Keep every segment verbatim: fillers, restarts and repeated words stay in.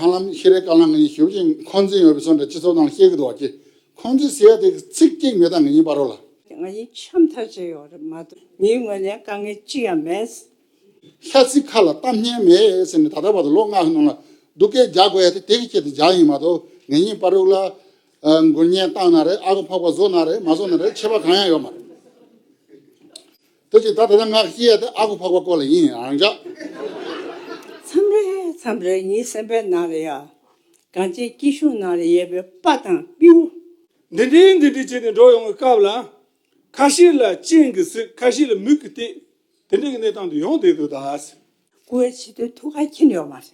ཧ་ལམ་ཤེས་རིག་བཀའ་བློན་ངེད་གཉིས་ཞུ་བཞིན་འཁོན་འཛིན་ཡོད་པའི་བཟོ་འདྲ་སྤྱི་ཚོགས་ནང་བཤད་ཀྱི་འདུག་བ་ཀྱི། འཁོན་འཛིན་ཟེར་ཡ་དེ་ཚིག་གཅིག་མེད། ད་ངེད་གཉིས་བར་རོ་ལ། ང་གཉིས་འཆམ་ཐབས་བྱས་ཡོད་རེད་མ་གཏོགས་ངའི་ངོས་ནས་དཀའ་ངལ་ཅི་ཡང་མེད། ཤ་ཚིག་ཁ་ལ་གཏམ་སྙན་མེད་ཟེར་ནས། ད་ལྟ་བར་དུ་ལོ་ལྔ་གི་ནང་ལ་སྡུག་སྐད་རྒྱག་དགོས་ཡ་དེ་དེ་གི་ཆེད་དུ་རྒྱག་ཡིན་མ་གཏོགས། ངེད་གཉིས་བར་རོ་ལ་ཨ་མགུལ་བརྙན་བཏང་ན་རེད། ཨ་ཁུ་ཕག་པ་བཟོ་ན་རེད། མ་བཟོ་ན་རེད། ཁྱད་པར་གང་ཡང་ཡོད་མ་རེད། དེ་ཅིག་ད་ད་ལྟ་ང་བཤད་ཡ་དེ་ཨ་ཁུ་ཕག་པ་སྐོར་ལ་ཡིན། རང་འཇགས། མཚམས་རེ་མཚམས་རེ་ངའི་སེམས་པའི་ནང་ལ་ཡ། གངས་ཅན་སྐྱིད་གཤོངས་ནང་ལ་ཡོད་པའི་པ་དང་སྤྲེའུ། འདི་འདྲའི་འདི་འདྲའི་བྱས་ནས་འགྲོ་ཡོང་བའི་སྐབས་ལ། ཁ་ཤས་ལ་སྤྱན་གྱིས་གཟིགས། ཁ་ཤས་ལ་མིག་གིས་བལྟས། དེ་འདྲའི་གི་གནས་སྟངས་དེ་ཡོང་བསྡད་འདུག་ད། སྐུ་འཁོར་ཕྱི་དོན་ཐུགས་ཁ་མཁྱེན་ཡོད་མ་རེད།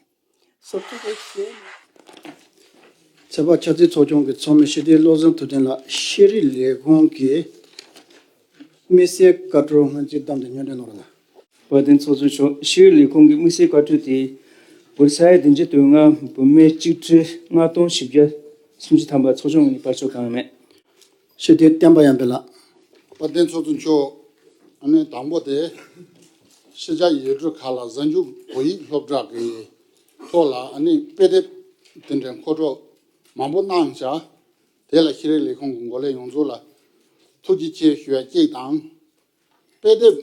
ཟུར་དུ་བྱས་ནས། ཚོད་དཔག་ཆབ་སྲིད་ཚོགས་ཆུང་གི་ཚོགས་མི་སྤྱི་འཐུས་བློ་བཟང་ཐུབ་བསྟན་ལགས། ཤེས་རིག་ལས་ཁུངས་ཀྱི་དམིགས་བསལ་བཀའ་འཁྲོལ་སྔོན་རྩིས་གཏམ་དང་སྙན་སྒྲོན་གནང་རོགས་གནང་། དཔལ་ལྡན་ཚོགས་གཙོ་མཆོག་ཤེས་རིག་ལས་ཁུངས་ཀྱི་དམིགས་བསལ་བཀའ་འཁྲོལ་དེ། བོད་ས་ཡ་བདུན་ཅུ་དོན་ལྔ་བོད་མིའི་གཅིག་ཁྲི་ལྔ་སྟོང་བཞི་བརྒྱ་སུམ་ཅུ་ཐམ་པ་ཚོགས་ཆུང་ངོས་ནས་བར་ཆད་གང་ཡང་མེད། སྤྱི་འཐུས་བསྟན་པ་ཡར་འཕེལ་ལགས། དཔལ་ལྡན་ཚོགས་གཙོ་མཆོག་ཨ་ནི་དང་པོ་དེ། ཕྱི་རྒྱལ་ཡུལ་གྲུ་ཁག་ལ་གཟའ་མཇུག་བོད་ཡིག་སློབ་གྲྭ་གི་ཐོག་ལ་ཨ་ནི་དཔེ་དེབ་དེ་འདྲའི་མཁོ་སྤྲོད་མང་པོ་གནང་བཞག་དེ་ལ་ཤེས་རིག་ལས་ཁུངས་ཀྱི་འགོ་ལས་ཡོངས་རྫོགས་ལ་ཐུགས་རྗེ་ཆེ་ཞུ་ཡ་གཅིག་དང་། དཔེ་དེབ་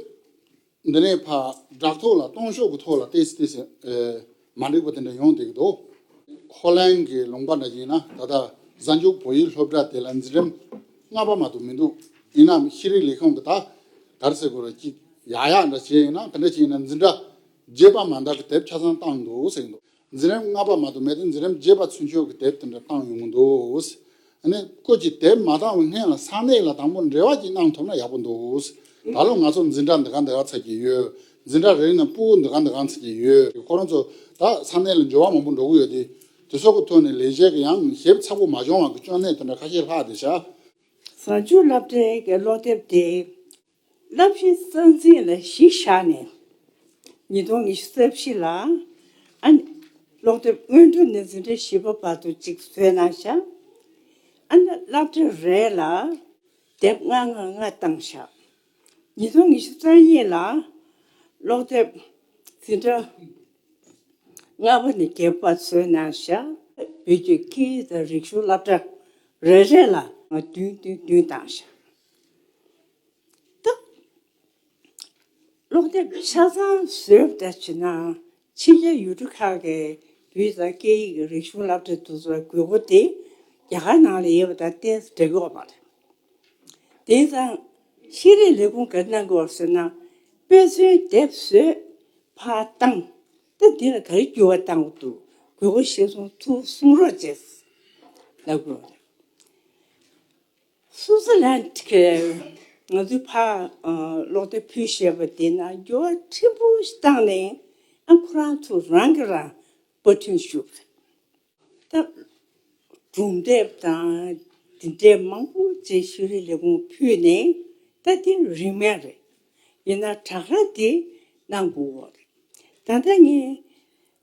འདི་ནས་ཕར་དྲ་ཐོག་ལ་གཏོང་ཕྱོགས་ཀྱི་ཐོག་ལ་ཏོག་ཙམ་ཏོག་ཙམ་ཨེ་མ་འགྲིག་པ་དེ་འདྲ་ཡོང་བསྡད་ཀྱི་འདུག་ཧོ་ལན་གྱི་ལུང་པ་འདྲ་ཡིན་ན་ད་ལྟ་གཟའ་མཇུག་བོད་ཡིག་སློབ་གྲྭ་དེ་ལ་འཛིན་རིམ་ལྔ་པ་མ་གཏོགས་མི་འདུག་ཡིན་ནའང་ཤེས་རིག་ལས་ཁུངས་ཀྱི་ད་ག་རེ་ཟེར་དགོས་རེད། ཅིག་ཡག་ཡག་འདྲ་བྱས་ཡིན་ན། ག་འདྲ་བྱས་ཡིན་ན་འཛིན་གྲྭ་བརྒྱད་པ་མ་འདའ་གི་དེབ་ཆ་ཚང་བཏང་འདུག་ཟེར་གྱི་འདུག་འཛིན་རིམ་ལྔ་པ་མ་གཏོགས་མེད་དེ་འཛིན་རིམ་བརྒྱད་པ་ཚུན་ཆད་ཀྱི་དེབ་དེ་འདྲ་བཏང་ཡོང་གི་འདུག་ཨ་ནི་ཁོ་གིས་དེབ་མ་བཏང་བའི་སྔོན་ལ་ས་གནས་ལ་དང་པོ་འབྲེལ་བ་ཅིག་གནང་ཐུབ་ན་ཡག་པོ་འདུག་ད་ལོ་ང་ཚོ་འཛིན་གྲྭ་འདི་ག་འདི་ག་ཚར་གྱི་ཡོད། འཛིན་གྲྭ་རེ་རེ་ནང་ཕྲུ་གུ་འདི་ག་འདི་ག་ཚར་གྱི་ཡོད། ཁོ་རང་ཚོ་ད་ས་གནས་ལ་འབྱོར་བ་མང་པོ་འགྲོ་གི་ཡོད་དེ། དེ་ཚོ་གི་ཐོག་ནས་ལས་བྱེད་ཀྱི་ཡང་ཞིབ་ཚགས་པོ་མ་བྱུང་བ་གི་སྐྱོན་གནད་དེ་འདྲ་ཁ་ཤས་ལྷག་བསྡད་ཤག་གཟའ་མཇུག་སློབ་གྲྭའི་གི་སློབ་དེབ་དེ། བསླབ་གཞི་རྩ་འཛིན་ལ་གཞི་བཞག་ནས། ཉིས་སྟོང་ཉི་ཤུ་རྩ་བཞི་ལ་ཨ་ནི་སློབ་དེབ་སྔོན་འགྲོ་ནས་འཛིན་གྲྭ་བཞི་པ་བར་དུ་གཅིག་བཟོས་གནང་བཞག་ཨ་ནི་སློབ་གྲྭ་རེ་ལ་དེབ་ལྔ་ལྔ་ལྔ་བཏང་བཞག་ཉིས་སྟོང་ཉི་ཤུ་རྩ་གཉིས་ལ་སློབ་དེབ་འཛིན་གྲྭ་ལྔ་པ་ནས་བརྒྱད་པ་བཟོས་གནང་བཞག་བོད་ཀྱི་སྐད་ཡིག་དང་རིག་གཞུང་སློབ་གྲྭ་རེ་རེ་ལ་བདུན་བདུན་བདུན་བཏང་བཞག་ད་སློབ་དེབ་ཆ་ཚང་བཟོས་པ་ལྟར་བྱས་ན། ཕྱི་རྒྱལ་ཡུལ་གྲུ་ཁག་གི་བོད་དང་སྐད་ཡིག་གི་རིག་གཞུང་སློབ་གྲྭ་དེ་ཚོའི་དགོས་མཁོ་དེ་རྒྱ་གར་ནང་ལ་ཡོད་པ་དང་ཏོག་ཙམ་འདྲ་གི་ཡོད་མ་རེད། དེང་སང་ཤེས་རིག་ལས་ཁུངས་ག་རེ་གནང་གི་ཡོད་ཟེར་ན། དཔེ་མཚོན་དེབ་བཟོས་ཕར་བཏང་། ད་འདི་ལ་ག་རེ་འགྱུར་བ་བཏང་དགོས་འདུག་དགོས་མཁོ་གཞིར་བཟུང་ཐུགས་གསུང་རོགས་བྱས་ལབ་དགོས། སུའུ་ཙི་ལན་གྱི་ང་ཚོའི་ཕར་ཨ་ཀློག་དེབ་ཕུལ་བཞག་པ་དེ་ནང་འགྱུར་བ་ཕྲན་བུ་ཞིག་བཏང་ནས། ཨ་ཁོ་རང་ཚོ་རང་གིས་རང་པར་སྐྲུན་ཞུས་པ་རེད། ད་སྒྲུང་དེབ་དང་དེ་འདྲའི་མང་པོ་ཅིག་ཤེས་རིག་ལས་ཁུངས་ཕུལ་ནས། ད་དེ་རིན་མེད་རེད། ཡིན་ན་དྲག་རླབས་དེ་གནང་དགོས་རེད། ད་ལྟ་ངས་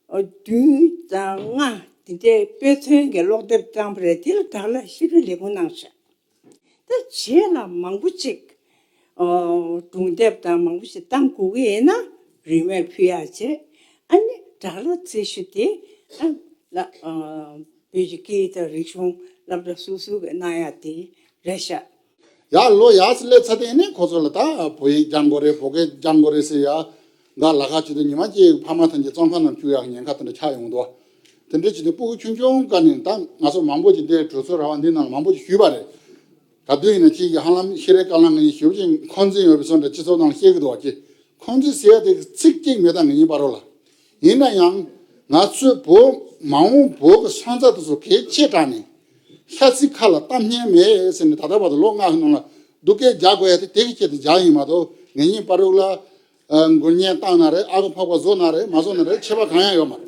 བདུན་དང་ལྔ་དེ་འདྲའི་དཔེ་མཚོན་གྱི་ཀློག་དེབ་བཏང་པ་རེད། དེ་ལ་དྲག་རླབས་ཤེས་རིག་ལས་ཁུངས་གནང་ཤག་ད་རྗེས་ལ་མང་པོ་ཅིག་ཨོ་སྒྲུང་དེབ་དང་མང་པོ་ཞིག་བཏང་དགོས་ཀྱི་ཡིན་ན་རིན་མེད་ཕུལ་ཡག་བྱས། ཨ་ནི་དྲག་རླབས་རྩིས་ཞུ་དེ་ཨ་ལ་ཨ་བོད་ཀྱི་སྐད་ཡིག་དང་རིག་གཞུང་སློབ་གྲྭ་སོ་སོ་གི་གནང་ཡག་དེ་རེད་ཤག་ཡར་ལོ་ཡར་སླེབས་ཚར་དེ་ནས་ཁོ་ཚོ་ལ་ད་བོད་ཡིག་སྦྱང་དགོས་རེད། བོད་སྐད་སྦྱང་དགོས་རེད་ཟེར་ཡ། འགའ་ལ་ཁ་ཅིག་ཏུ་ཉི་མ་གཅིག་ཕ་མ་ཐམས་ཅད་བཙོན་ཁང་ནང་བཅུག་ཡག་ཉེན་ཁ་དེ་འདྲ་ཆགས་ཡོང་འདུག་དེ་འདྲ་བྱས་ཏེ་སྤུ་གུ་ཆུང་ཆུང་སྒང་ནས། ད་ང་ཚོ་མང་པོ་ཅིག་འདིར་གྲོས་ཚོགས་ར་བ་འདི་ནང་ལ་མང་པོ་ཅིག་ཞུས་པ་རེད། ག་དུས་ཡིན་ན་ཅིག་གིས་ཧ་ལམ་ཤེས་རིག་བཀའ་བློན་ངེད་གཉིས་ཞུ་བ་ཅིག་འཁོན་འཛིན་ཡོད་པའི་བཟོ་འདྲ་སྤྱི་ཚོགས་ནང་བཤད་ཀྱི་འདུག་བ་ཀྱི། འཁོན་འཛིན་ཟེར་ཡ་དེ་ཚིག་གཅིག་མེད། ད་ངེད་གཉིས་བར་རོ་ལ། ཡིན་ན་ཡང་ང་ཚོའི་བོད་མ་འོངས་བོད་ཀྱི་སོན་རྩ་དེ་ཚོ་གལ་ཆེ་དྲགས་ནས། ཤ་ཚིག་ཁ་ལ་གཏམ་སྙན་མེད་ཟེར་ནས། ད་ལྟ་བར་དུ་ལོ་ལྔ་གི་ནང་ལ་སྡུག་སྐད་རྒྱག་དགོས་ཡ་དེ་དེ་གི་ཆེད་དུ་རྒྱག་ཡིན་མ་གཏོགས། ངེད་གཉིས་བར་རོ་ལ་ཨ་མགུལ་བརྙན་བཏང་ན་རེད། ཨ་ཁུ་ཕག་པ་བཟོ་ན་རེད། མ་བཟོ་ན་རེད། ཁྱད་པར་གང་ཡང་ཡོད་མ་རེད།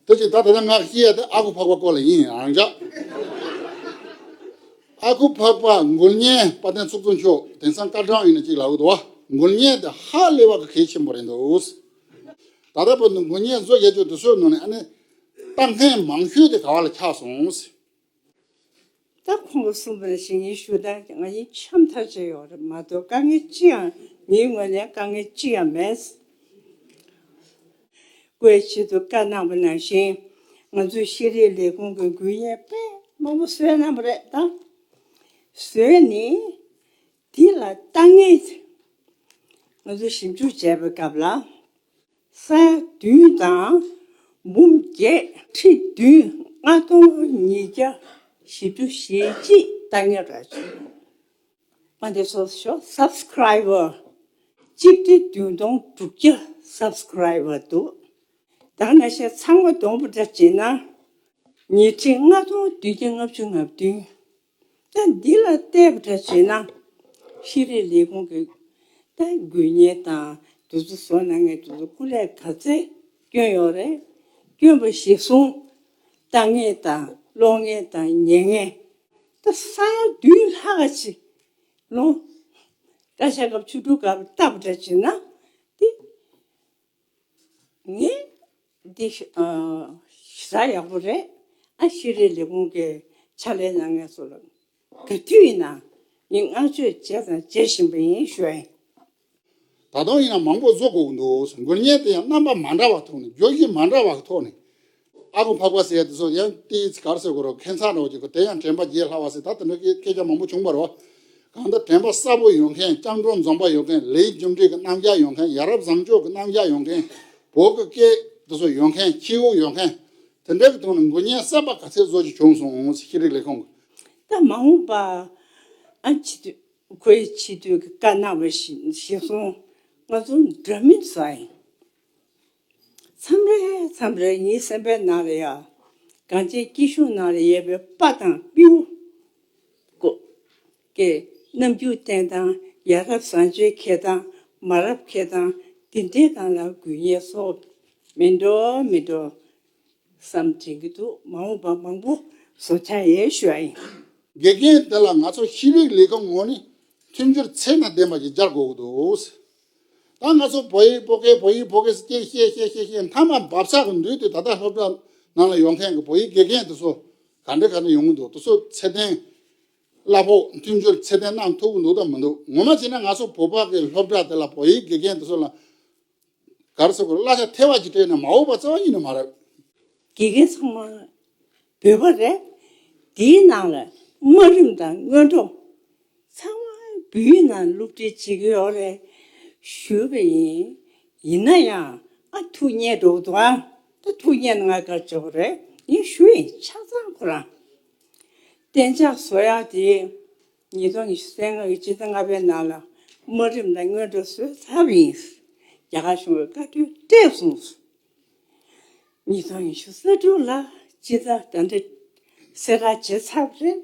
དེ་བཞིན་ད་ད་ལྟ་ང་བཤད་ཡ་དེ་ཨ་ཁུ་ཕག་པ་སྐོར་ལ་ཡིན། རང་འཇགས། ཨ་ཁུ་ཕག་པ་མགུལ་བརྙན། དཔལ་ལྡན་ཚོགས་གཙོ་མཆོག་དེང་སང་སྐར་གྲངས་ཡིན་ན་གཅིག་ལབ་ཀྱི་འདུག་བ། མགུལ་བརྙན་དེ་ཧ་ལས་པ་གི་གལ་ཆེན་པོ་རེད་འདུག་ད་ལྟ་བར་དུ་མགུལ་བརྙན་བཟོ་བྱས་ཆོག་དེ་ཚོའི་ནང་ནས་ཨ་ནི་ལྟ་མཁན་མང་ཤོས་དེ་ག་བ་ལ་ཆགས་སོང་། ད་ཁོང་གིས་གསུངས་པ་ནང་བཞིན་ངས་ཞུ་དང་། ང་ཡིས་འཆམ་ཐབས་བྱས་ཡོད་རེད་མ་གཏོགས་དཀའ་ངལ་ཅི་ཡང་། ངའི་ངོས་ནས་དཀའ་ངལ་ཅི་ཡང་མེད། བཀོད་ཆེད་དུ་བཀའ་གནང་བ་ནང་བཞིན། ང་ཚོའི་ཤེས་རིག་ལས་ཁུངས་ཀྱི་འགུལ་བརྙན་དཔེ་མང་པོ་བཟོས་གནང་བ་རེད་ད། བཟོས་ནས་འདི་ལ་ལྟ་ངན། ང་ཚོས་ཞིབ་འཇུག་བྱས་པའི་སྐབས་ལ། ས་ཡ་བདུན་དང་འབུམ་བརྒྱད་ཁྲི་བདུན་ལྔ་སྟོང་ཉིས་བརྒྱ་བཞི་བཅུ་ཞེ་གཅིག་ལྟ་ངན་རག་བྱུང་། མ་འདི་སོ་ཤོག་སབ་སི་ཀ་རའི་བར་གཅིག་ཁྲི་བདུན་སྟོང་དྲུག་བརྒྱ་སབ་སི་ཀ་རའི་བར་འདུག། ད་ནང་བཞིན་ཚང་མ་བསྡོམས་པ་འདྲ་བྱས་ན་ཉིས་ཁྲི་ལྔ་སྟོང་བདུན་བརྒྱ་ལྔ་བཅུ་ང་བདུན། ད་འདི་ལ་བལྟས་པ་འདྲ་བྱས་ན། ཤེས་རིག་ལས་ཁུངས་ཀྱི་ད་འགུལ་བརྙན་དང་དེ་ཚོ་བཟོ་གནང་མཁན་དེ་ཚོ་སྐུ་ལས་ག་ཚད་བསྐྱོན་ཡོད་རེད། བསྐྱོན་པ་གཞིར་བཟུང་ལྟ་ངན་དང་ཀློག་ངན་དང་ཉན་ངན་ད་ས་ཡ་བདུན་ལྷག་ཅིག་ལོ་བཀྲ་ཤིས་སྐབས་བཅུ་དྲུག་སྐབས་ལྟ་བ་འདྲ་བྱས་ན་འདི། ངས་འདི་ཨ་ཞེ་དྲག་ཡག་པོ་རེད། ཨ་ཤེས་རིག་ལས་ཁུངས་ཀྱི་ཕྱག་ལས་གནང་མཁན་ཚོ་ལ་ག་དུས་ཡིན་ན་ངས་བསྔགས་བརྗོད་བྱས་དང་བྱེད་བཞིན་པ་ཡིན་ཞུ་ཡིན། ད་དུང་ཡིན་ན་མང་པོ་བཟོ་དགོས་ཀྱི་འདུག། འགུལ་བརྙན་དེ་ཡང་རྣམ་པ་མ་འདྲ་བ་ཐོག་ནས་བརྗོད་གཞི་མ་འདྲ་བ་ཐོག་ནས། ཨ་ཁུ་འཕགས་པ་ཟེར་ཡ་དེ་ཚོ་ཡང་ཏིས་གར་ཟེར་དགོས་རོགས་ཁྱད་མཚར་འདྲ་བོ་ཅིག་གོ། དེ་ཡང་དྲན་པ་བརྗེད་ལྷག་པ་ཟེར་ད་དེ་འདྲ་སྐད་ཆ་མང་པོ་བྱུང་བ་རེད་བ། གང་ལྟར་དྲན་པ་གསལ་པོ་ཡོད་མཁན། སྐྱབས་འགྲོ་འཛོམས་པ་ཡོད་མཁན། ལས་རྒྱུ་འབྲས་ཀྱི་རྣམ་གཞག་ཡོད་མཁན། ཡ་རབས་བཟང་སྤྱོད་ཀྱི་རྣམ་གཞག་ཡོད་མཁན། བོད་ཀྱི་སྐད་དེ་ཚོ་ཡོད་མཁན། ཁྱེའུ་ཡོད་མཁན། དེ་འདྲ་གི་ཐོག་ནས་འགུལ་བརྙན་གསར་པ་ག་ཚད་བཟོ་རྒྱུ་བྱུང་སོང་ཤེས་རིག་ལས་ཁུངས་ཀྱི། ད་མ་འོངས་པ་ཨ་ཆེད་དུ་ཁོའི་ཆེད་དུ་གི་བཀའ་གནང་བ་གཞིར་བཟུང་ང་ཚོ་འདྲ་མིན་བཟོ་ཡིན། མཚམས་རེ་མཚམས་རེ་ངའི་སེམས་པའི་ནང་ལ་ཡ། གངས་ཅན་སྐྱིད་གཤོངས་ནང་ལ་ཡོད་པའི་པ་དང་སྤྲེའུ་ཀོ་ཀེ་རྣམ་འགྱུར་བསྟན་སྟངས། ཡ་རབས་བཟང་སྤྱོད་འཁྱེར་སྟངས། མ་རབས་འཁྱེར་སྟངས་འདི་འདྲའི་སྒང་ལ་འགུལ་བརྙན་བཟོ་མི་འགྲོ་མི་འགྲོ་བསམ་དྲན་གྱི་འདུག། མ་འོངས་པ་མང་པོ་བཟོ་འཆར་ཡོད་ཞུ་བ་ཡིན། དགེ་རྒན་དེ་ལ་ང་ཚོ་ཤེས་རིག་ལས་ཁུངས་ངོས་ནས་མཐུན་འགྱུར་ཚད་དང་ལྡན་པ་ཞིག་སྦྱར་དགོས་ཀྱི་འདུག། ད་ང་ཚོ་བོད་ཡིག་བོད་སྐད་བོད་ཡིག་བོད་སྐད་ཟེར་བཤད་བཤད་བཤད་བཤད་མཐའ་མ་བབ་ཚགས་ཀྱི་འདུག་དུས་ད་ལྟ་སློབ་གྲྭ་ནང་ལ་ཡོད་མཁན་གྱི་བོད་ཡིག་དགེ་རྒན་དེ་ཚོ་ག་འདྲ་ག་འདྲ་ཡོང་གི་འདུག། དེ་ཚོ་ཚད་ལྡན་གླ་ཕོགས་མཐུན་འགྱུར་ཚད་ལྡན་གནང་ཐུབ་ཀྱི་འདུག་དང་མི་འདུག། ངོ་མ་བྱས་ན་ང་ཚོ་བོད་པ་གི་སློབ་གྲྭ་དེ་ལ་བོད་ཡིག་དགེ་རྒན་དེ་ཚོ་ལ་ག་རེ་ཟེར་དགོས། གླ་ཆ་ཐེ་བ་ཅིག་སྤྲད་ན་མ་འོས་པ་རྩ་བ་ཉིད་ནས་མ་རེད། དགེ་རྒན་ཚང་མ་བོད་པ་རེད། དེའི་ནང་ལ་དམའ་རིམ་དང་སྔོན་འགྲོ་ཚང་མ་བོད་ཡིག་ནང་སློབ་ཁྲིད་བྱེད་ཀྱི་ཡོད་རེད་ཞུས་པ་ཡིན། ཡིན་ན་ཡང་ཨ་ཐུགས་མཉེས་འགྲོ་གི་འདུག་ཨ། ད་ཐུགས་མཉེས་ན་ང་ག་རེ་བྱེད་དགོས་རེད། ཡིན་ཞུ་ཡིན། ཆ་ཚང་ཁོ་རང་གཏན་འཇགས་བཟོ་ཡག་དེ་ཉིས་སྟོང་ཉི་ཤུ་རྩ་ལྔ་གི་སྤྱི་ཟླ་ལྔ་པའི་ནང་ལ་དམའ་རིམ་དང་སྔོན་འགྲོ་བཟོས་ཚར་བ་ཡིན། རྒྱ་གར་གཞུང་གིས་བཀའ་འཁྲོལ་སྤྲད་སོང་། ཉིས་སྟོང་ཉི་ཤུ་རྩ་དྲུག་ལ་སྤྱི་ཟླ་ད་ལྟ་གསལ་བསྒྲགས་བྱས་ཚར་བ་རེད།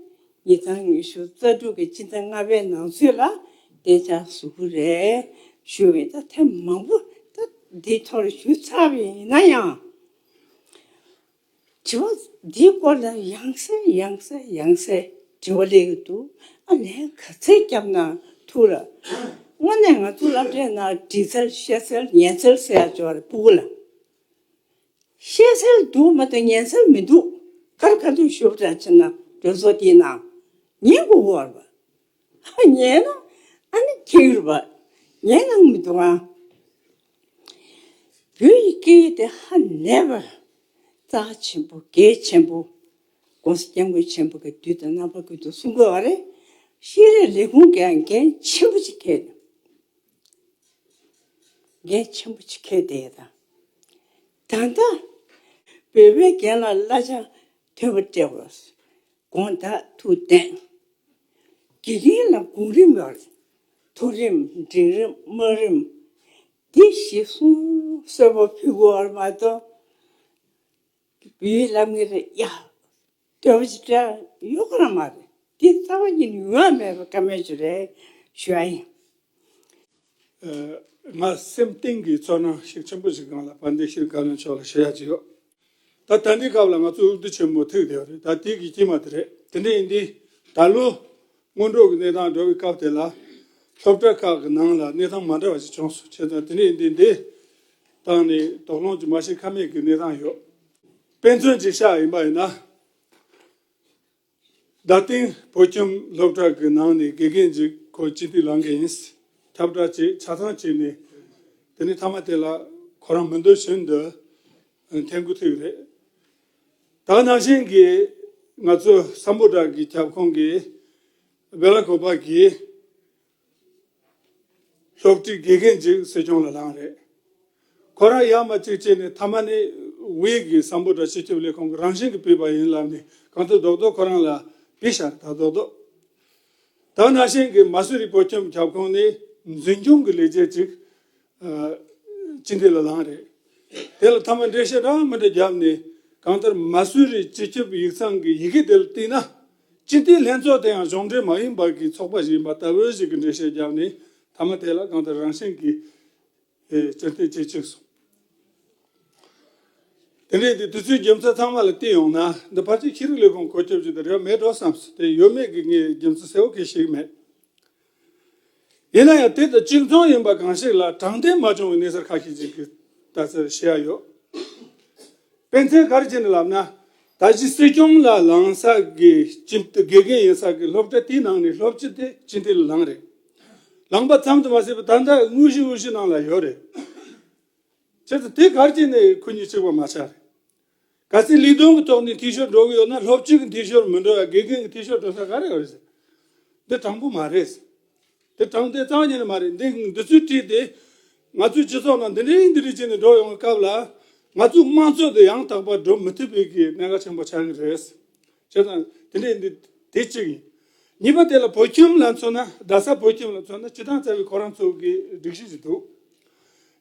ཉིས་སྟོང་ཉི་ཤུ་རྩ་དྲུག་གི་སྤྱི་ཟླ་ལྔ་པའི་ནང་ཚུད་ལ་གཏན་འཇགས་བཟོ་གི་རེད་ཞུ་བའི་ད་ཐེངས་མང་པོ་ད་འདིའི་ཐོག་ལ་ཞུས་ཚར་བ་ཡིན་ན་ཡང་། དྲི་བ་འདིའི་སྐོར་ལ་ཡང་སེ་ཡང་སེ་ཡང་སེ་དྲི་བ་སླེབས་ཀྱི་འདུག། ཨ་ལན་ག་ཚད་བརྒྱབ་ན་ཐུགས་ལ། དངོས་གནས་ང་ཚོ་སློབ་གྲྭའི་ནང་འབྲི་རྩལ་བཤད་རྩལ་ཉན་རྩལ་ཟེར་ཡག་ཅིག་ཡོད་རེད་སྤུ་གུ་ལ། བཤད་རྩལ་འདུག་མ་གཏོགས་ཉན་རྩལ་མི་འདུག། ག་རེ་ག་འདུག་ཞུ་བ་འདྲ་བྱས་ན་གྲོས་ཚོགས་དེའི་ནང་ཉན་དགོས་ཀྱི་ཡོད་རེད་པ། ཉན་ན་ཨ་ནི་ཁྱེད་རེད་པ། ཉན་གནང་མི་འདུག་ཨ། བོད་ཡིག་སྐད་ཡིག་དེ་ཧ་ལས་པ་རྩ་ཆེན་པོ་གལ་ཆེན་པོ། ༸གོང་ས་༸སྐྱབས་མགོན་ཆེན་པོ་གིས་དུས་དང་རྣམ་པ་ཀུན་ཏུ་གསུང་གི་ཡོད་རེད། ཤེས་རིག་ལས་ཁུངས་ཀྱིས་འགན་ཆེན་པོ་ཅིག་འཁྱེར། འགན་ཆེན་པོ་ཅིག་འཁྱེར་བསྡད་ཡོད་ད། ད་ལྟ་བོད་པའི་རྒན་ལགས་གླ་ཆ་མཐོན་པོ་སྤྲད་དགོས། དགོངས་དག་ཐུགས་བདེན། དགེ་རྒན་ལ་གོང་རིམ་ཡོད་རེད། མཐོ་རིམ་འབྲིང་རིམ་དམའ་རིམ། འདི་གཞི་བཟུང་གསོལ་བ་ཕུལ་དགོས་པ་མ་གཏོགས། བོད་ཡིག་བསླབ་མཁན་རེད་ཡ། ལྟོས་པ་ཅིག་སྤྲད་ཡོད་ཁོ་རང་མ་རེད། འདི་རྩ་བ་ཉིད་ནས་ཡོང་ཡ་མེད་པའི་བཀའ་མོལ་ཅིག་རེད་ཞུ་ཡ་ཡིན། ང་སེམས་གཏིང་གི་ཚོར་སྣང་ཞིག་ཆེན་པོ་ཞིག་སྒང་ལ་དཔལ་ལྡན་ཤེས་རིག་བཀའ་བློན་མཆོག་ལ་ཞུ་ཡ་ཅིག་ཡོད། ད་ད་ལྟའི་སྐབས་ལ་ང་ཚོ་འོས་བསྡུ་ཆེན་མོ་ཐུག་བསྡད་པ་རེད། ད་དེ་གི་དཀྱིལ་མ་དེ་རེད། དེ་འདྲ་ཡིན་དུས་ད་ལོ་སྔོན་འགྲོ་གི་གནས་སྟངས་འགྲོ་བའི་སྐབས་དེ་ལ་སློབ་གྲྭ་ཁག་གི་ནང་ལ་གནས་སྟངས་མ་འདྲ་བ་ཞིག་བྱུང་སོང་། བྱས་ཙང་དེ་འདྲ་ཡིན་དུས་འདི་སྟེང་ནས་དོགས་སློང་ཅིག་མ་བྱེད་ཁ་མེད་ཀྱི་གནས་སྟངས་ཡོད། དཔེ་མཚོན་ཅིག་བཞག་ཡིན་པ་ཡིན་ན། རྡ་སྟེང་བོད་ཁྱིམ་སློབ་གྲྭ་གི་ནང་ནས་དགེ་རྒན་ཅིག་ཁོ་སྤྱི་འཐུས་ལངས་མཁན་ཡིན། ཁྱབ་བསྒྲགས་བྱས་ཆ་ཚང་བྱས་ནས། དེ་ནས་མཐའ་མ་དེ་ལ་ཁོ་རང་མི་འདོད་བཞིན་དུ་ འཐེན་དགོས་ཐུག་རེད། ད་ནང་བཞིན་གྱི་ང་ཚོ་སམ་བྷོ་ཊ་གི་ཁྱབ་ཁོངས་ཀྱི་སྦེ་ལ་ཀོ་པ་གི་སློབ་ཁྲིད་དགེ་རྒན་ཅིག་སྲིད་སྐྱོང་ལ་ལངས་རེད། ཁོ་རང་ཡར་མར་ཅིག་བྱས་ནས་མཐའ་མ་ནས་ཝེ་གི་སམ་བྷོ་ཊ་སྤྱི་ཁྱབ་ལས་ཁུངས་ཀྱི་རང་བཞིན་གྱི་ཕུད་པ་ཡིན་ལབ་ནས་གང་ལྟར་རྡོག་རྡོག་ཁོ་རང་ལ་ཕུད་བཞག་རེད། ད་རྡོག་རྡོག་ད་ནང་བཞིན་གྱི་མ་སུ་རི་བོད་ཁྱིམ་ཁྱབ་ཁོངས་ནས་འཛིན་སྐྱོང་གི་ལས་བྱེད་ཅིག་ཨ། སྤྱི་འཐུས་ལ་ལངས་རེད། དེ་ལ་མཐའ་མ་འགྲེལ་བཤད་འདྲ་མི་འདྲ་བརྒྱབ་ནས་གང་ལྟར་མ་སུ་རི་སྤྱི་ཁྱབ་ཡིག་ཚང་གི་ཡི་གེ་དེ་ལ་བལྟས་ན་སྤྱི་འཐུས་ལྷན་ཚོགས་དེ་ཡང་གཞུང་འབྲེལ་མ་ཡིན་པ་གི་ཚོགས་པ་ཞིག་ཡིན་པ་ལྟ་བུ་ཞིག་གི་འགྲེལ་བཤད་བརྒྱབ་ནས་མཐའ་མ་དེ་ལ་གང་ལྟར་རང་བཞིན་གྱི་ཨེ་སྤྱི་འཐུས་བྱེད་བཅུག་སོང་། དེ་འདྲའི་དེ་དུས་ཚོད་རྒྱུ་མཚན་ཚང་མ་ལ་བལྟས་ཡོང་ན་འདི་ཕལ་ཆེར་ཤེས་རིག་ལས་ཁུངས་བཀོད་ཁྱབ་ཅིག་དང་འབྲེལ་བ་མེད་འགྲོ་བསམ་སོང་། དེ་ཡོད་མེད་ཀྱི་ངས་རྒྱུ་མཚན་གསལ་བོ་གི་ཤེས་ཀྱི་མེད། ཡིན་ན་ཡང་དེ་དང་གཅིག་མཚུངས་ཡིན་པ་གང་ཞིག་ལ་དྲང་བདེན་མ་བྱུང་བའི་གནས་ཚུལ་ཁ་ཤས་ཅིག་གི་ལྟ་ཚུལ་བཤད་ཡ་ཡོད། དཔེ་མཚོན་ག་རེ་བྱས་ནས་ལབ་ན། ད་གཞི་སྲིད་སྐྱོང་ལ་ལངས་ས་གི་སྤྱི་འཐུས་དགེ་རྒན་ཡིན་ས་གི་སློབ་གྲྭ་དེའི་ནང་ནས་སློབ་སྤྱི་དེ་སྤྱི་འཐུས་ལ་ལངས་རེད། ལངས་པ་ཙམ་དུ་མ་ཟད་པར་ད་ལྟ་དངོས་གཞི་དབུ་བཞུགས་ནང་ལ་ཡོད་རེད། བྱས་ཙང་དེ་ག་རེ་བྱས་ནས་ཁོ་གཉིས་གཅིག་པ་མ་ཆགས་རེད། གལ་སྲིད་ལས་དོན་གྱི་ཐོག་ནས་འཐུས་ཤོར་འགྲོ་གི་ཡོད་ན་སློབ་སྤྱི་གི་འཐུས་ཤོར་མི་འགྲོ་ཡ་དགེ་རྒན་གྱི་འཐུས་ཤོར་འགྲོ་ས་ག་རེ་ཡོད་རེད་ཟེར། འདི་དྲང་པོ་མ་རེད་ཟེར། འདི་དྲང་བདེན་རྩ་བ་ཉིད་ནས་མ་རེད། འདི་འདི་ཚོའི་ཁྲིད་དེ་ང་ཚོའི་སྤྱི་ཚོགས་ནང་འདི་འདྲའི་འདི་འདྲའི་བྱས་ནས་འགྲོ་ཡོང་བའི་སྐབས་ལ་ང་ཚོའི་དམངས་གཙོ་དེ་ཡང་དག་པར་འགྲོ་མི་ཐུབ་པའི་གི་གནད་འགག་ཆེན་པོ་ཆགས་ཀྱི་རེད། བྱས་ཙང་དེ་འདྲའི་འདི་དེ་གཅིག་ཡིན། གཉིས་པ་དེ་ལ་བོད་ཁྱིམ་ལ་མཚོན་ན་རྡ་ས་བོད་ཁྱིམ་ལ་མཚོན་ན་སྤྱི་བཏང་རྩ་བའི་ཁོ་རང་ཚོ་གི་སྒྲིག་གཞི་ཞིག་འདུག་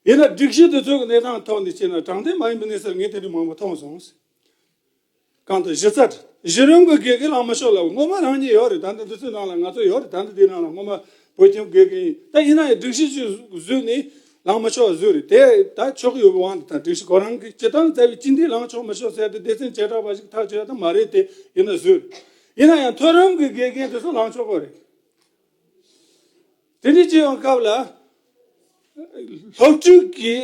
ཡིན་ན་སྒྲིག་གཞི་དེ་ཚོ་གི་གནས་སྟངས་ཐོག་ནས་བྱས་ན་དྲང་བདེན་མ་ཡིན་པའི་གནས་ཚུལ་ངས་དེ་འདྲ་མང་པོ་མཐོང་སོང་། གང་ལྟར་གཞི་རྩ་གཞི་རིམ་གྱི་དགེ་རྒན་ལངས་མ་ཆོག་ལབ། སྔོན་མ་རང་ཉིད་ཡོད་རེད། ད་ལྟ་འདི་ཚོའི་ནང་ལ་ང་ཚོ་ཡོད་རེད། ད་ལྟ་འདིའི་ནང་ལ་སྔོན་མ་བོད་ཁྱིམ་དགེ་རྒན་ཡིན། ད་ཡིན་ན་ཡང་སྒྲིག་གཞི་ཞིག་བཟོས་ནས་ལངས་མ་ཆོག་བཟོས་རེད། དེ་ད་ཆོག་གི་ཡོད་པའི་དབང་དུ་ད་སྒྲིག་གཞི་ཁོ་རང་གི་སྤྱི་བཏང་རྩ་བའི་སྤྱི་འཐུས་ལངས་ཆོག་མ་ཆོག་ཟེར་ཏེ་སྡེ་ཚན་བྱེ་བྲག་པ་ཞིག་ཐག་གཅོད་ཡ་ད་མ་རེད། དེ་ཡིན་ན་བཟོས་རེད། ཡིན་ན་ཡང་མཐོ་རིམ་གྱི་དགེ་རྒན་དེ་ཚོ་ལངས་ཆོག་གི་རེད། དེ་འདྲ་བྱེད་ཡོང་སྐབས་ལ། སློབ་ཕྲུག་གི་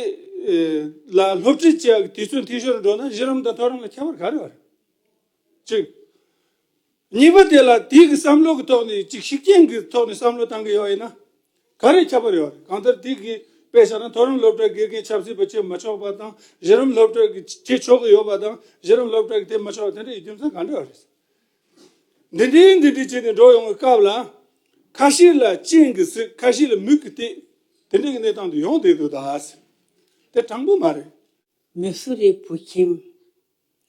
ལ་སློབ་ཁྲིད་བྱེད་ཡག་གི་དུས་ཚོད་འཐུས་ཤོར་འགྲོ་ན་གཞི་རིམ་དང་མཐོ་རིམ་ལ་ཁྱད་པར་ག་རེ་ཡོད་རེད། གཅིག་གཉིས་པ་དེ་ལ་དེའི་གི་བསམ་བློ་གི་ཐོག་ནས་གཅིག་ཤུགས་རྐྱེན་གི་ཐོག་ནས་བསམ་བློ་བཏང་གི་ཡོད་ཡིན་ན་ག་རེ་ཁྱད་པར་ཡོད་རེད། གང་ལྟར་དེ་གི་དཔེ་བཞག་ན་མཐོ་རིམ་སློབ་གྲྭའི་དགེ་རྒན་ཆབ་སྲིད་པ་བྱེད་མ་ཆོག་པ་དང་གཞི་རིམ་སློབ་གྲྭ་གི་བྱེད་ཆོག་གི་ཡོད་པ་དང་གཞི་རིམ་སློབ་གྲྭ་གི་དེ་མ་ཆོག་པ་དེ་འདྲ་ཡི་རྒྱུ་མཚན་ག་འདྲ་ཡོད་རེད། འདི་འདྲའི་འདི་འདྲའི་བྱས་ནས་འགྲོ་ཡོང་བའི་སྐབས་ལ། ཁ་ཤས་ལ་སྤྱན་གྱིས་གཟིགས། ཁ་ཤས་ལ་མིག་གིས་བལྟས། དེ་འདྲའི་གནས་སྟངས་དེ་ཡོང་བསྡད་འདུག་ད། དེ་དྲང་པོ་མ་རེད། མི་སུ་རི་བོད་ཁྱིམ་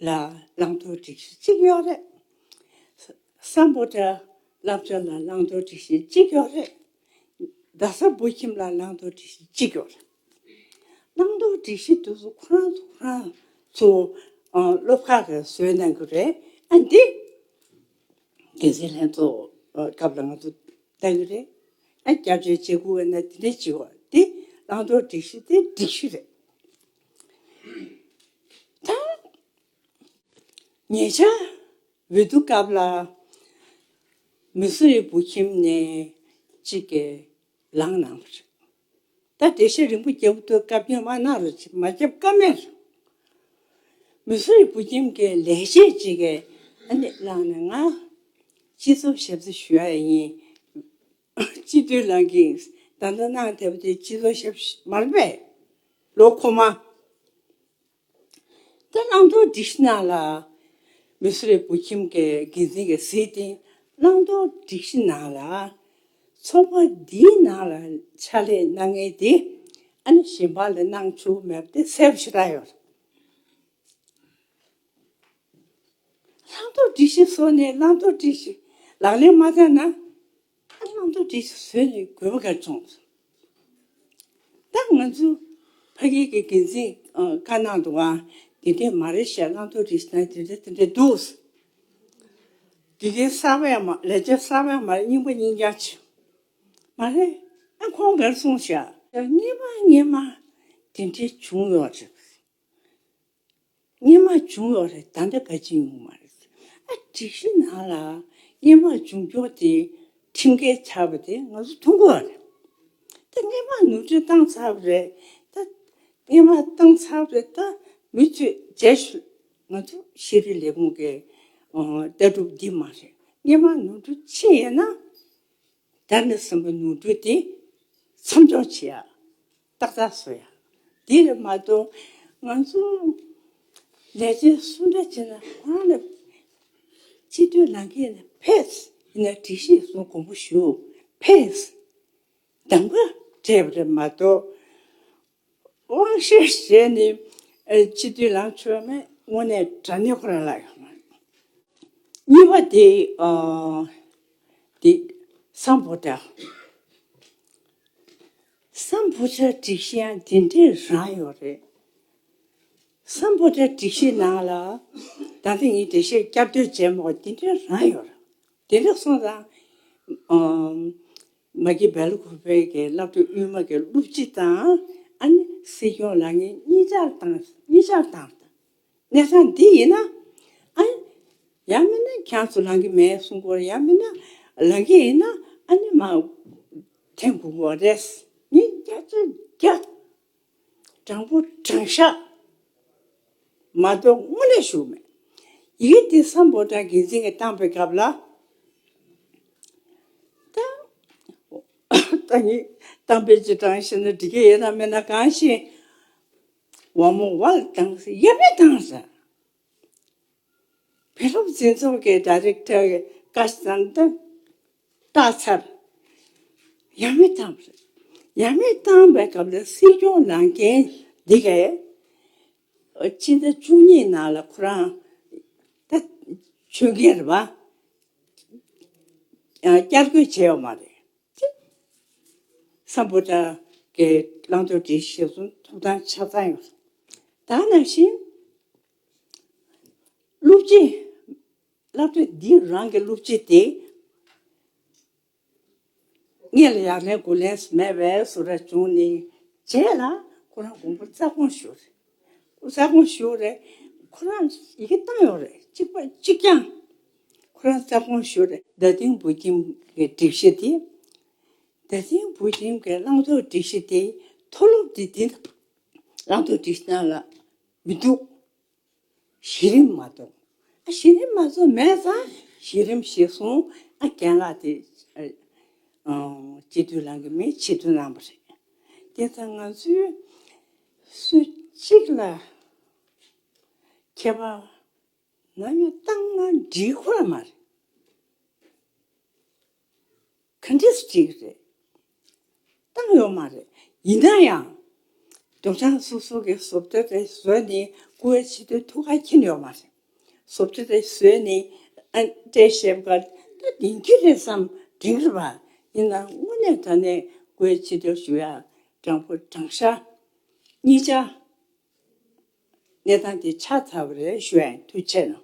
ལ་བླང་དོར་སྒྲིག་གཞི་གཅིག་ཡོད་རེད། སམ་བྷོ་ཊ་བསླབ་བྱ་ལ་བླང་དོར་སྒྲིག་གཞི་གཅིག་ཡོད་རེད། རྡ་ས་བོད་ཁྱིམ་ལ་བླང་དོར་སྒྲིག་གཞི་གཅིག་ཡོད་རེད། བླང་དོར་སྒྲིག་གཞི་དེ་ཚོ་ཁོ་རང་ཚོ་ཁོ་རང་ཚོ་ཨ་སློབ་ཁག་གིས་བཟོས་གནང་གི་རེད། ཨ་འདི་འགན་འཛིན་ལྷན་ཚོགས་ཨ་སྐབས་ལ་ང་ཚོ་བལྟ་གི་རེད། ཨ་སྐྱབས་བཅོལ་བྱེད་དགོས་ན་དེ་འདྲ་བྱེད་དགོས། དེ་བླང་དོར་སྒྲིག་གཞི་དེ་སྒྲིག་གཞི་རེད། ད་ཉེ་ཆར་འོས་བསྡུ་སྐབས་ལ་མི་སུ་རི་བོད་ཁྱིམ་ནས་གཅིག་གིས་ལངས་གནང་བ་རེད། ད་འགྲེལ་བཤད་རིང་པོ་རྒྱབ་འདུག་སྐབས་རྐྱེན་མ་གནང་རོགས་བྱེད། མ་རྒྱབ་ཀ་མེད་རེད། མི་སུ་རི་བོད་ཁྱིམ་གྱི་ལས་བྱེད་ཅིག་གིས་ཨ་ནི་ལངས་ནས་ང་སྤྱི་ཚོགས་ཞབས་ཕྱི་ཞུ་ཡ་ཡིན། སྤྱི་འཐུས་ལངས་ཀྱིས་ད་ལྟ་གནང་བསྡད་པ་དེ་སྤྱི་ཚོགས་ཞབས་ཕྱི་མ་རེད་པས། ལོ་འཁོར་མ། ད་བླང་དོར་སྒྲིག་གཞི་ནང་ལ་མི་སུ་རི་བོད་ཁྱིམ་གྱི་འགན་འཛིན་གྱིས་གཟིགས་ཏེ་བླང་དོར་སྒྲིག་གཞི་ནང་ལ་ཚོགས་པ་འདིའི་ནང་ལ་ཕྱག་ལས་གནང་མཁན་དེ་ཨ་ནི་གཞན་པ་ལ་གནང་ཆོག་མེད་པ་དེ་གསལ་པོ་ཞེ་དྲག་ཡོད་རེད། བླང་དོར་སྒྲིག་གཞི་བཟོས་ནས་བླང་དོར་སྒྲིག་གཞི་ལག་ལེན་མ་བསྟར་ན། ཨ་བླང་དོར་སྒྲིག་གཞི་བཟོས་ནས་དགོས་པ་ག་རེ་བྱུང་། ད་ང་ཚོ་ཕ་གི་གི་འགན་འཛིན་ཨ་བཀའ་གནང་འདུག་ཨ། དེ་འདྲས་མ་རེད་ཤག་བླང་དོར་སྒྲིག་གཞི་ན་དེ་འདྲས་དེ་འདྲས་འདུག་དགེ་རྒན་གསར་པ་ཡང་མ་ལས་བྱེད་གསར་པ་ཡང་མ་རེད། རྙིང་པ་རྙིང་རྐྱང་ཆེ། མ་རེད། ཨ་ཁོང་ག་རེ་གསུངས་ཤག་སྔོན་མ་སྔོན་མ་དེ་འདྲས་བྱུང་ཡོད་རེད། སྔོན་མ་བྱུང་ཡོད་རེད། ད་ལྟ་ག་ཅི་ཡོང་མ་རེད། ཨ་སྒྲིག་གཞི་ནང་ལ་སྔོན་མ་བྱུང་ཆོག་དེ་ཁྲིམས་འགལ་ཆགས་པ་དེ་ང་ཚོ་མཐོང་གི་ཡོད་རེད། ད་སྔོན་མ་ནོར་འཁྲུལ་བཏང་ཚར་བ་རེད། ད་སྔོན་མ་བཏང་ཚར་བ་རེད། ད་མི་ཚོས་རྗེས་ཤུལ་ང་ཚོ་ཤེས་རིག་ལས་ཁུངས་ཀྱི་ཨ་ལྟ་གྲུབ་འདི་མ་རེད། སྔོན་མ་ནོར་འཁྲུལ་ཕྱིན་ཡོད་ན། ད་ནི་སེམས་པ་ནོར་འཁྲུལ་དེ་མཚམས་འཇོག་བྱེད་ཡ། ཏག་ཏག་བཟོ་ཡ། དེ་རེད་མ་གཏོགས་ང་ཚོ་ ལས་བྱེད་སུ་འདྲ་བྱས་ན་ཁོ་རང་ལ་སྤྱི་འཐུས་ལངས་ཀྱི་ཡིན་ན་ཕེབས། ཡིན་ན་སྒྲིག་གཞི་སོགས་དགོངས་པ་ཞུ། ཕེབས། གདམ་ག་སྤྲད་པ་རེད་མ་གཏོགས། དབང་ཤེད་བྱས་ནས་ཨ་སྤྱི་འཐུས་ལངས་ཆོག་མེད་དངོས་གནས་དྲང་གནས་ཁོ་རང་ལ་ཡོད་མ་རེད། གཉིས་པ་དེ་ཨ་དེ་སམ་བྷོ་ཊ། སམ་བྷོ་ཊ་སྒྲིག་གཞི་ཡང་དེ་འདྲའི་རང་ཡོད་རེད། སམ་བྷོ་ཊ་སྒྲིག་གཞི་ནང་ལ་ད་ལྟ་ངས་འགྲེལ་བཤད་བསྐྱར་ཟློས་བྱས་མ་དགོས། དེ་འདྲའི་རང་ཡོད་རེད། དེ་འདྲ་སོང་ཙང་ཨ་མ་གི་སྦེལ་ཀོབ་པའི་གི་སློབ་གྲྭ་དབུས་མ་གི་སློབ་སྤྱི་དང་ཨ་ནི་སྲིད་སྐྱོང་ལངས་མཁན་གཉིས་ཆར་བཏང་། གཉིས་ཆར་བཏང་། གནས་སྟངས་འདི་ཡིན་ན་ཨ་ཡང་མིན་ན་ཁྱེད་ཚོ་ལངས་ཀྱི་མེད་གསུང་དགོས་རེད། ཡང་མིན་ན་ལངས་ཀྱི་ཡིན་ན་ཨ་ནི་མ་འཐེན་དགོས་དགོས་རེད། ངས་བརྒྱ་ཆ་བརྒྱ་དྲང་པོ་དྲང་བཞག་མ་གཏོགས་དངོས་གནས་ཞུ་མེད། ཡིག་འདི་སམ་བྷོ་ཊ་འགན་འཛིན་གྱིས་བཏང་པའི་སྐབས་ལ། ད་ད་ནི་གཏམ་དཔེ་ཅིག་དྲངས་ཤེས་ན་འགྲིག་གི་ཡོད་ན་མེད་ན་གང་ཤེས། ཝ་མོ་ཝལ་བཏང་ཟེར། ཡ་མེད་བཏང་ཟེར། བོད་སློབ་འཛིན་ཚོགས་ཀྱི་ཌའི་རེག་ཊར་གྱི་བཀའ་བཏང་སྟེ་བཏགས་ཚར། ཡ་མེད་བཏང་བ་རེད། ཡ་མེད་བཏང་བའི་སྐབས་ལ་སྲིད་སྐྱོང་ལངས་མཁན་འདི་གས་སྤྱི་ཟླ་བཅུ་གཉིས་ནང་ལ་ཁོ་རང་ད་ཆོས་རྒྱལ་རེད་པ། བསྐྱར་བསྐོ་བྱས་ཡོད་མ་རེད། སམ་བྷོ་ཊ་གི་བླང་དོར་སྒྲིག་གཞི་སོགས་ཐོབ་ཐང་ཆ་ཚང་ཡོད། ད་ནང་བཞིན་སློབ་སྤྱི། སློབ་གྲྭ་འདི་རང་གི་སློབ་སྤྱི་དེ། སྔོན་ལ་ཡར་ལེན་དགུ་ལེན་མེད་པའི་བཟོ་འདྲ་བྱུང་ནས་རྗེས་ལ་ཁོ་རང་དགོངས་པ་རྩ་དགོངས་ཞུ་རེད། རྩ་དགོངས་ཞུ་རེད། ཁོ་རང་ཡི་གེ་བཏང་ཡོད་རེད། གཅིག་པ་གཅིག་རྐྱང་། ཁོ་རང་རྩ་དགོངས་ཞུ་རེད། རྡ་སྟེང་བོད་ཁྱིམ་གྱི་སྒྲིག་གཞི་དེ། རྡ་སྟེང་བོད་ཁྱིམ་གྱི་བླང་དོར་སྒྲིག་གཞི་དེ། མཐོ་སློབ་དེ་དེ་བླང་དོར་སྒྲིག་གཞི་ནང་ལ་མི་འདུག་གཞི་རིམ་མ་གཏོགས། ཨ་གཞི་རིམ་མ་གཏོགས་མེད་ཙང་གཞི་རིམ་གཞིར་བཟུང་ཨ་རྒན་ལགས་དེ་ཨ་ཨ་སྤྱི་འཐུས་ལངས་ཀྱི་མེད། ཆེད་དུ་གནང་བ་རེད། དེ་ཙང་ང་ཚོས་སུ་གཅིག་ལ་ཁྱད་པར་ནམ་ཡང་བཏང་ན་འགྲིག་ཁོ་ར་མ་རེད། ག་འདྲས་སེ་བྲིས་རེད། བཏང་ཡོད་མ་རེད། ཡིན་ན་ཡང་། དུང་སྒྲ་སོ་སོ་གི་བཟོ་ལྟ་དེ་བཟོས་ནས་བཀུར་འོས་སྤྱི་འཐུས་ཐུགས་ཁ་མཁྱེན་ཡོད་མ་རེད། བཟོ་ལྟ་དེ་བཟོས་ནས་ཨ་སྤྲད་བཞག་པ་ད་བདེན་རྒྱུ་རེད་བསམ་དྲན་གྱི་རེད་པ། ཡིན་ནའང་དངོས་གནས་དྲང་གནས་བཀུར་འོས་སྤྱི་འཐུས་ཞུ་ཡ་དྲང་པོ་དྲང་བཞག་གཉིས་ཆ། གནས་སྟངས་དེ་ཆགས་ཚར་བ་རེད་ཞུ་ཡ་ཡིན། ཐུགས་རྗེ་ཆེ་གནང་།